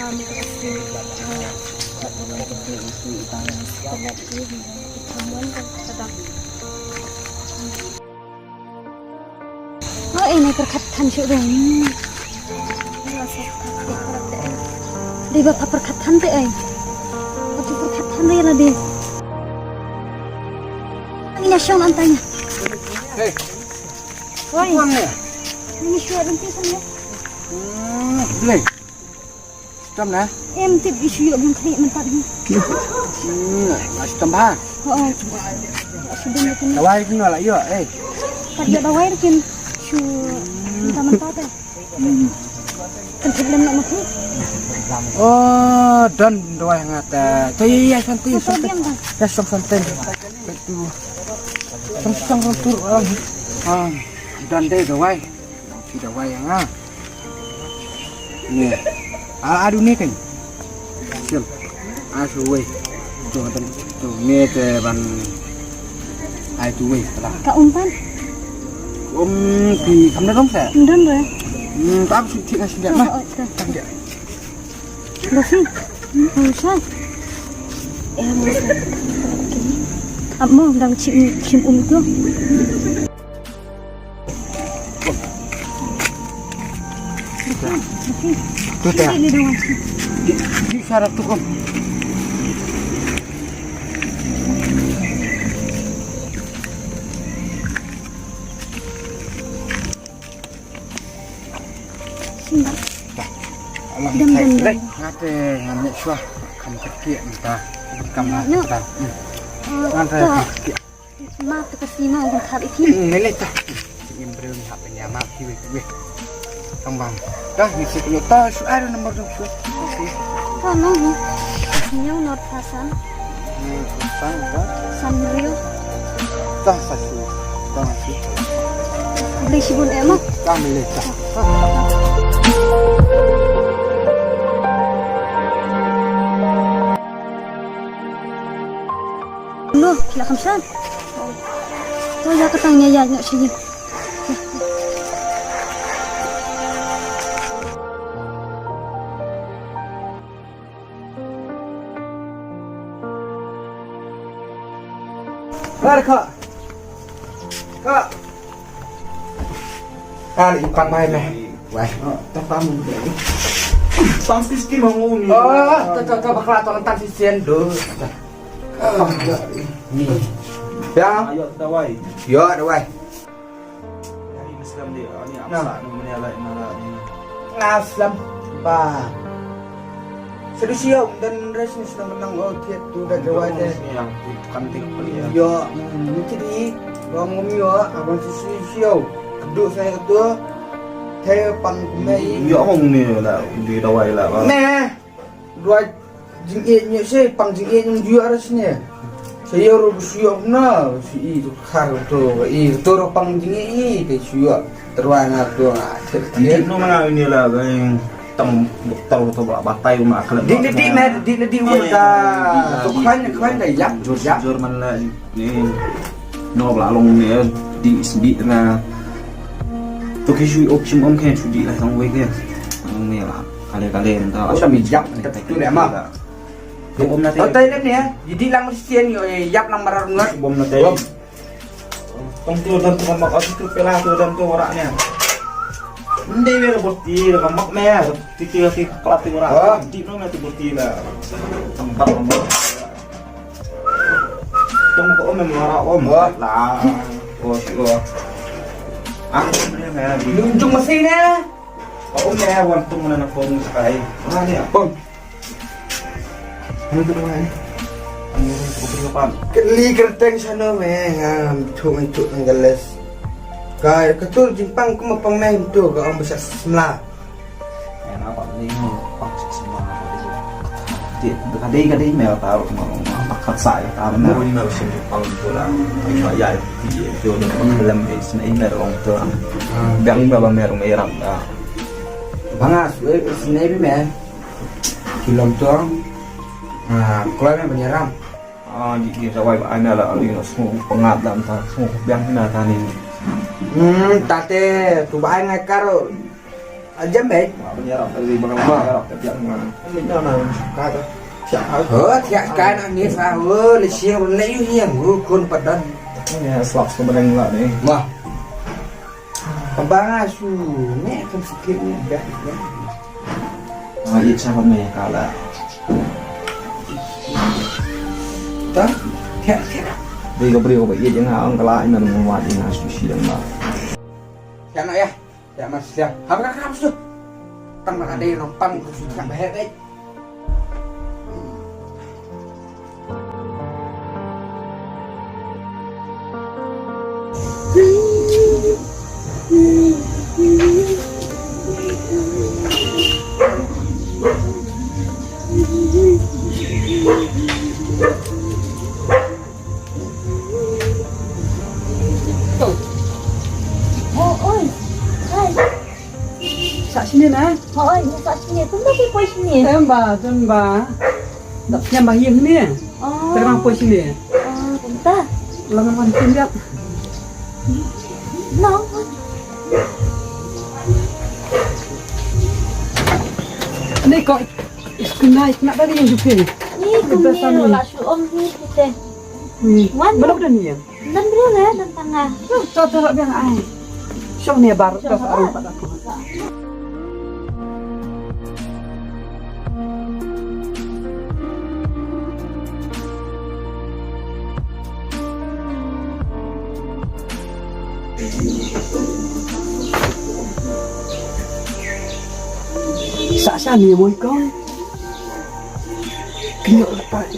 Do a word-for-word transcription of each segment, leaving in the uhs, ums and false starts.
Oh, ini perkat kan syu dong. Di bapa perkat kan te ai. Aku perkat kan te lagi. Ini syong antanya. Hei, woi. Ini syong nanti sana. Hmm, boleh. Stem na? Em tip isu yok bun kri mentat ni. Hmm, stem ba. Oh, oh. Sudah ni. Dawai kena lah yok, eh. Kat yok dawai kin. Su minta mentat eh. Kan problem nak mati. Oh, don dawai ngata. Tu ya ya santai. Santai. Ya song santai. Itu. Song song tur. Ah, don deh dawai. Ki dawai nga. Ni. A adu ni kan. Sim. A su wei. Tu kan tu ni te ban. Ai tu wei. Ka umpan. Um ki kam da dong sa. Ndon re. Hmm, tap su thik ka sing dia. Oh, oh, okay. Kam dia. Basi. Hmm, sa. Eh, masa. Amo dang chim chim um tu. Tu te. Di, di syarat tu kan. Alam dam dam dam. Ngate ngamit suah kam kekik minta. Kam minta. Ngate kekik. Ma tu kasi ma ngan khar iki. Hmm, ni le ta. Im breu ni hap ni ma ki wei wei. Kang bang. Dah ni si kulo ta su ada nombor tu su. Okey. Ka nong ni. Nyau not pasan. Hmm, sang ba. San rio. Ta sa su. Ta ma su. Beli si bun ema. Ka ni le ta. No, ki la kham san. To ya ka tang nia ya nyok shi. Bar ka. Ka. Kali ipang mai meh. Wah, ta pam. Pam pis ki mangu ni. Oh, ta ta ta bakla ta ta si sen do. Ni. Ya. Ayo dawai. Yo dawai. Hari Muslim dia ni apa nak menelak malam ni. Aslam ba. Sedu siau dan res ni sedang menang oh tiap tu dah dawai te. Yang kan tik peli ya. Yo, mesti di ruang ngom yo abang sedu siau. Keduk saya tu. Te pang kumai. Yo ngom ni lah di dawai lah. Nah. Dua jingeh ni se pang jingeh ni ju aras ni. Saya ro siau na si i tu khar tu i tu ro pang jingeh i te siau. Terwai nga tu nga. Ni no mana ni lah gai. Tang doktor tu ba batai ma kala. Di di di me di di di wa da. Tu khan khan da yap jor yap. Jor man la ni. No ba long ni di sdi na. Tu ki shui op chim om khen shui di la tang wei ke. Ang me la. Kale kale nta. Oh, da mi yap ta tu le ma. Tu om na te. Oh, tai le ni. Di di lang mesti ni yap lang marar ngat. Bom na te. Tong tu dan tu mak aku tu pela tu dan tu orang ni. Ndai wer boti dah mak me. Titi lagi kelat tu orang. Oh. Di no me tu boti lah. Tempat mak. Tong ko me mara om. Oh. Lah. Oh, si oh. Ah, ni me di. Lunjung masih ni. Om me wan tung mana nak pom sekai. Ah, ni apa? Kali kerteng sana me ngam thung itu tenggeles. Kai ketur jingpang kuma pang me itu ka ong besar semla. Ena pa ni pang semla. Ti kadai kadai me taruh ma ma pakat sai taruh. Mo ni me sim pang tu la. Ai ma ya ti yo ni pang lem ni sene me ong tu. Biang me ba me rong me ram da. Banga sene bi me. Ki lom tong. Ah, kloi me banyaram. Ah, di di rawai ba ana la ali no smu pengat lam ta smu biang hina ta ni. Hmm, tate tu ba ai ngai karo. Ajam, eh? Ba ban ïarap, eh, ba nga ïarap, eh, biang nga. Ni na na, ka ta. Siap, ha. Ho, thiah ka na ni fa, ho, le siang run le yu hiang, ho, kun padan. Ni slap ko badang la ni. Wah. Ka ba nga su, ne, kan sikit ni, biang, biang. Ah, ïa cha ba me ka la. Ta, thiah, thiah. Dei ka briew ba ïa jong nga ong ka la ina nang wat ina su shi dang ba. Thiah na ya. Ïa, mas, ïa. Hap ka, hap, su. Tang ba ka dei, nong pam, ka su, ka ba heh, dei. Oh, oi. Hai. Sa sini na? Oh, oi, sa sini. Kumba ki poi sini? Em ba, tun ba. Dak nyam ba yim ni. Oh. Terang poi sini. Oh, kumta. Lang man tin dia. No. Ni ko iskuna ikna dari yang jupi. Ni kumni la shu om ni kita. Wan. Belum dah ni ya. Nan briew re, nan tang nga. Hm, to to biang ai. Shong ne bar, to sa arung pat aku. Sa sa ni moi kong. Kynnoh lepas.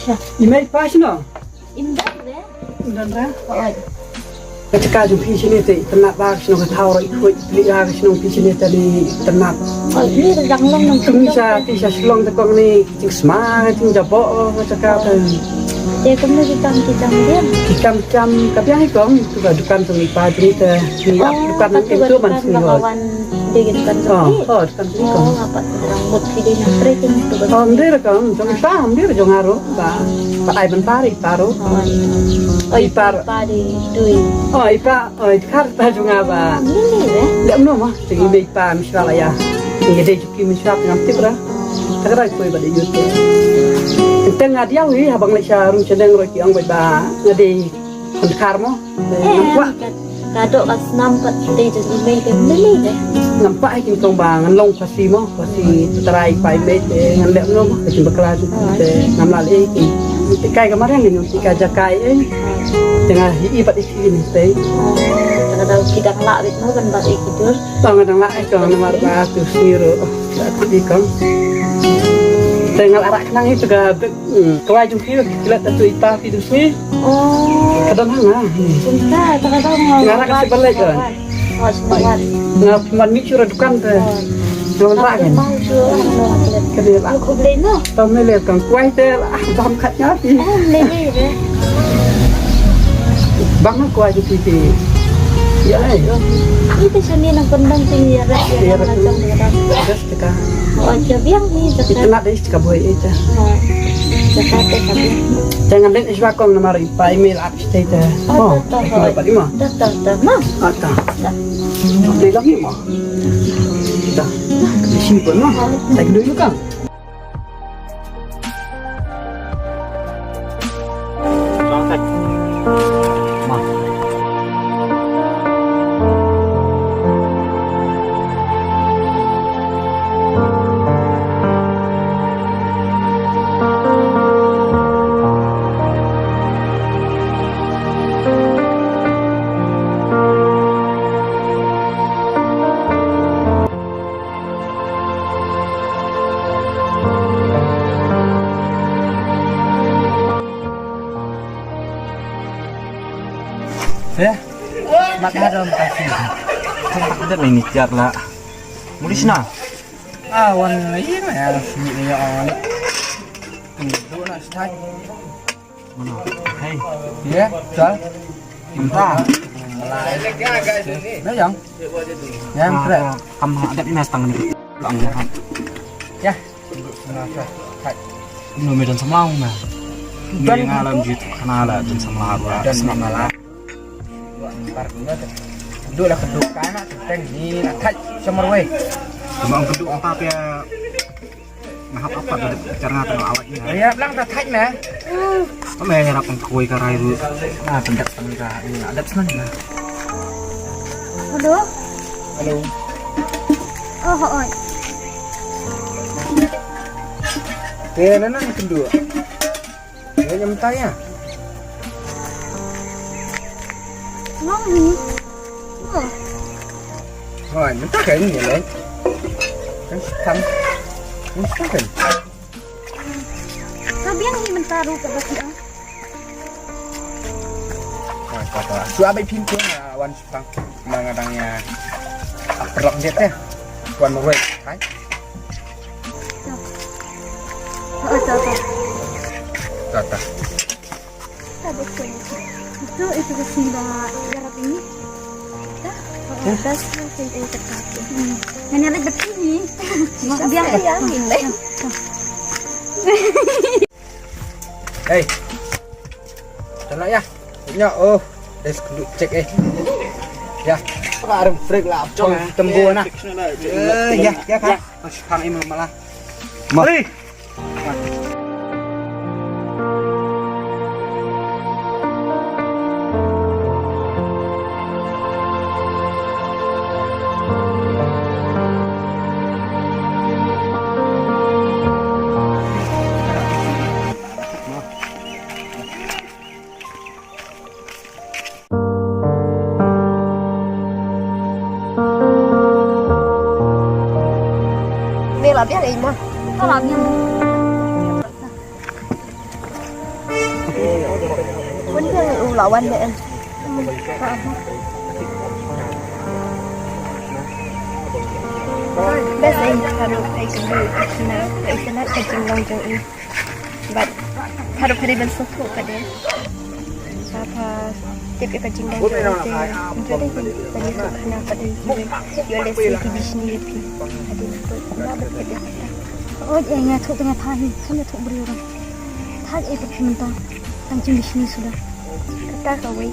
Sha. I mei pa shano? Im don re. Im don re? Hooid. Ka jaka jong phi shane te, itynnat ba ka shnong ka thaw ruh, i khuid i pli ba ka shnong phi shane te ne itynnat. Hooid, ni ka jang long nang. Kum sha phi sha Shillong te kong ne, jingsma ka jingjaboh ka jaka te. Te kumno ki kam ki jam biang? Ki kam ki jam ka biang hi kong, tu ka dukan jong i pa jong i te, ngi ap dukan nang, te tu man sni hooid. Dei ki dukan jong phi? Oh, dukan jong i kong. Oh, nga pat thrang mut phi dei nang trei ki tu ka. Oh, ym dei re kong, jong i pa, ym dei re jong nga ruh, ba, ba ai ban pa re i pa ruh. Oh, i pa ruh. I pa dei dui. Oh, i pa, oh, i pa, i pa jong nga ba. Oh, ym dei re. Leh kumno mo, jong i dei i pa mynshuwa la ïa. Ngi dei jong ki mynshuwa ngam tip re. Te ka dei poi ba dei ïa u te. Te nga diaw hi, haba nga leit sha Rung Shaneng ruh ki ong ba nga dei khun dkhar mo. Te ngam kwah. Ka doh ka snam pat te jong i mei te mei te. Ngam pah ïa ki nyngkong ba ngan long Khasi mo, Khasi trai pa i mei te ngan leh kumno mo, ka jingbakla jong ki te ngam lah leh ïa ki. Te kai ka mariang ïa ki ka jaka ei. Te nga hi i pat i ki ni te. Te ka dei ki dang lah beit mo ban bat ïa ki dur. Tang nga dang lah ïa ka namar ba tu sngi ruh. Sa tu i kong. Te nga lah rak nang ïa tu ka bek. Hmm, kwai jong phi, ki klet da tu i pa phi tu sngi. Oh. Ka don hanga. Kumta, ta ka don hanga. Nga rak ka sibal leh jon. Oh, sibal. Nga phi man mi chura dukan te. Oh. Nga rak kan. Mau chura, no, klet. Ka dia lah. Aku beli no. Tau me le kong kwai te, ah, bam khat nga phi. Oh, le le de. Bang kwai jong phi phi. Ya, ai. Ni te sani nang kondang ting ya rak ya rak. Rak. Jaka. Oh, jaka biang ni jaka. Itynnat dei jaka boi ita. Oh. Jaka te ka biang. Jangan dei isba kong namar i pa i mei la ap site ita. Oh, oh, to, to, to. Dapat lima. Dah, dah, dah. Ma. Ah, ta. Dah. Dei lang ni ma. Dah. Di sini pun ma. Tak dulu kan. Eh, mat hadam kasi. Ada ni tiar lah. Muli sini. Ah, wan lagi mah ya, sini ya on. Ni tu nak start. Mana? Hai. Ya, betul. Entah. Dah yang. Yang kira. Am ada ni nastang ni. Lang ya. Ya. Hai. Ini medan sama ma. Dan ngalam jitu kana la dan sama apa. Dan sama la. Bar guna tu. Duk lah keduk kana teng ni lah thait shamar wei. Cuma keduk apa pia ngahap apa tu cara ngata awak ni. Ya lang ta thait meh. Apa ya harap engkoi karai bu. Ah pendak tengah ini ada senang lah. Hello. Hello. Oh oi. Kaya nana ni keduk. Ïa, ïa mynta ïa. Ngong ni. Oh. Hoi, mynta kan ïa leh. Kan sitang. Kan sitang kan. Ka biang ni mynta ruh ka baki ah. Hoi, kata. Su abai pin pun wan sitang. Nang adang ïa. Perlok jet eh. Tuan Roy. Hai. Oh, ta ta. Ta ta. Ta betul. Itu itu ke sini ba garap ini. Ta. Oh, tas itu itu tak. Hmm. Hanya ada betul ni. Dia ya ini. Hey. Tolak ya. Nya oh. Des keduk cek eh. Ya. Apa arem break lah. Jong tembu na. Eh, ya ya kan. Pas pang imam malah. Mari. Ni lah biang ai ma. Ka lah biang. Wan biang u la wan ne em. Best ai ka ru ai ka ru ka na ka na ka jinglong jong i. Bad pharo phari ban sngewthuh ka dei. Papa tip ïa ka jingdang jong u te. Jong dei ban ïathuh khana ka dei. Ïoh lehse ki bishni ïa phi. Ka dei na put na ba tip ïa kata. Oi, eh, nga thuh ka nga phan hi. Ka nga thuh briew rang. Thad eh put phi mynta. Tang jingbishni suda. Kata kawei.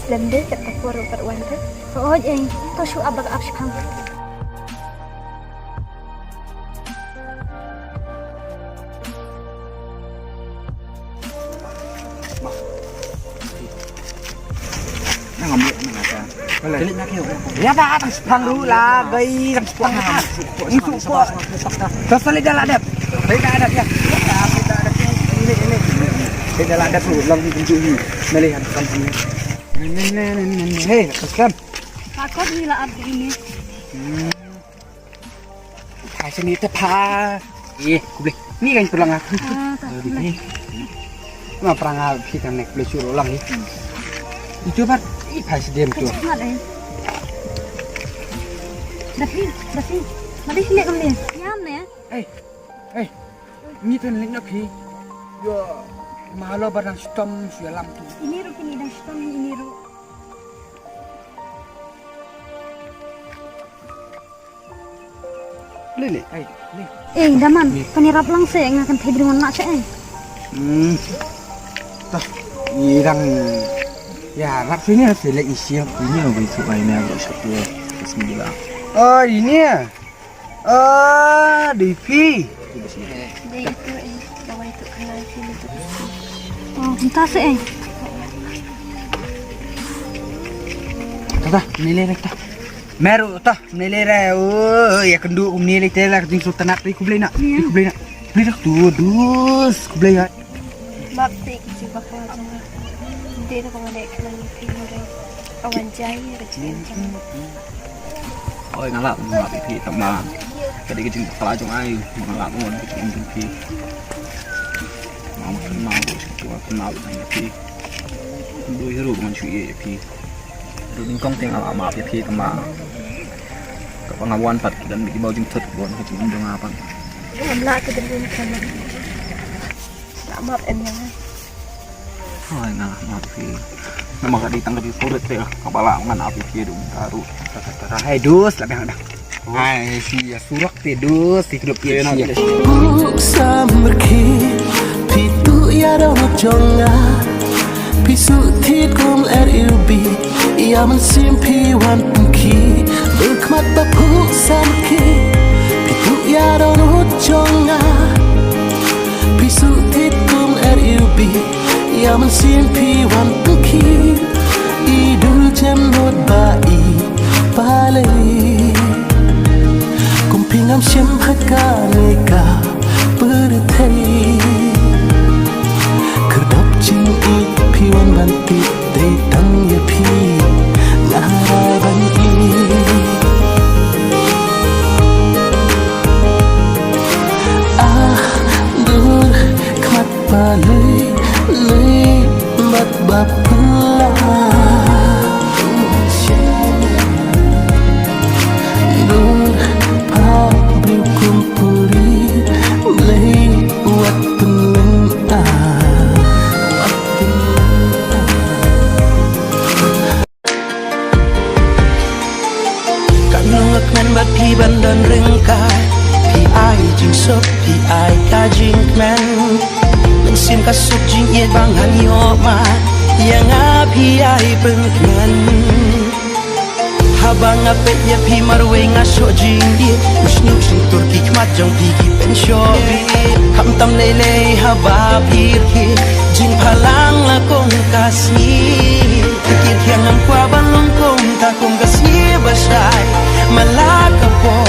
Slem dei kata por pat wan ka. Oi, eh, to shu ap ba ka ap shipang. Nang ambil nang ada. Boleh. Klik nak yuk. Ya dah, tang sepang dulu lah, gai, tang sepang. Ini tu kok. Terus kali dah lah dep. Dah lah dep ya. Ini ini. Dah lah dep tu, lang di tunjuk ni. Melihat kan sini. Ni ni ni ni ni. Hei, teruskan. Takut ni lah abdi ini. Hmm. Pha sini te pha. Eh, kublai. Ni kan pulang aku. Ah, tak. Ni. Ma prang a phi kan nek le suru lang ni. Itu pat i pha sini tu. Kecil mat eh. Dapi, dapi. Mari sini kami. Nyam ne. Eh. Eh. Ni tu nek na phi. Yo. Malo barang stom su lam tu. Ini ru kini dah stom ini ru. Lili. Ai, ni. Eh, Daman, kan ïarap lang seh, nga kan thei bri wan lah seh, eh. Hmm. Tah, irang ïarap sini, sih lek isi, ini yang beri sukai ni, beri sukai. Bismillah. Oh, ini ya? Oh, Devi. Dei itu, eh, kawai tu kenal sini tu. Oh, entah seh, eh. Tah, tah, nilai lek tah. Meru tah. Nilai re, oh, ïa kynduh kumne lei te la ka jingsultanat, te kublei na. Te kublei na. Kublei dah tu, dus, kublei ïa. Map te ki jubak la jong nga. Te da ka wan dei ka nang ïa phi mo dei. Awan jai ïa ka jingim jong nga. Oi, nga lah map ïa phi tang ba ka dei ka jingpakla jong nga, nga lah map ïa ka jingim jong phi. Nga map ïa phi. Dei hi ruh ngan shu ïa phi. Ruh nyngkong te nga lah map ïa phi tang ba kaba nga wan pat ki don bad ki baw jingthut bad ka jingim jong nga pat. Ngam lah ka dei ka map. Lah map em ïa nga. Hoi, nga lah map ïa phi. Namar ka dei tang ka jingthut te kaba lah ngan ap ïa phi ruh ka ruh. Hai dus lah biang dah. Ai, shi ïa surak te dus, ti kdup te na shi. Up samrkhie, phi tu ïa dong jong nga. Phi su thied kum R U B. Ïa mynsiem phi wan pynkhiah, dur khmat ba phuh samrkhie. Phi tuh ïa dohnud jong nga, phi shu thied kum R U B. Ïa mynsiem phi wan pynkhiah, i dul jem nud ba i palei. Kum phi ngam shym ha kane ka pyrthei. Khyrdop jingïeit phi wan ban thied, dei tang ïa phi nga rai ban ïeit. Ah, dur khmat ba lei lei bad ba phylla. Dur phah briew kum puri, Blei wat pynlong ah, wat pynlong ah. Katno nga kmen bad phi ban don ryngkat. Phi ai jingsuk, phi ai ka jingkmen. Mynsiem ka suk jingïeit ba ngan ïoh ma. Ïa nga phi ai pynkmen. Haba nga peit ïa phi marwei nga shoh jingïeit. U shñiuh shyntur ki khmat jong phi ki pynshoh bit. Khamtam lei lei haba phi rkhie. Jingphalang la kum ka sngi. Ki rkhie ngam kwah ban long kumta kum ka sngi ba shai. Ma la ka por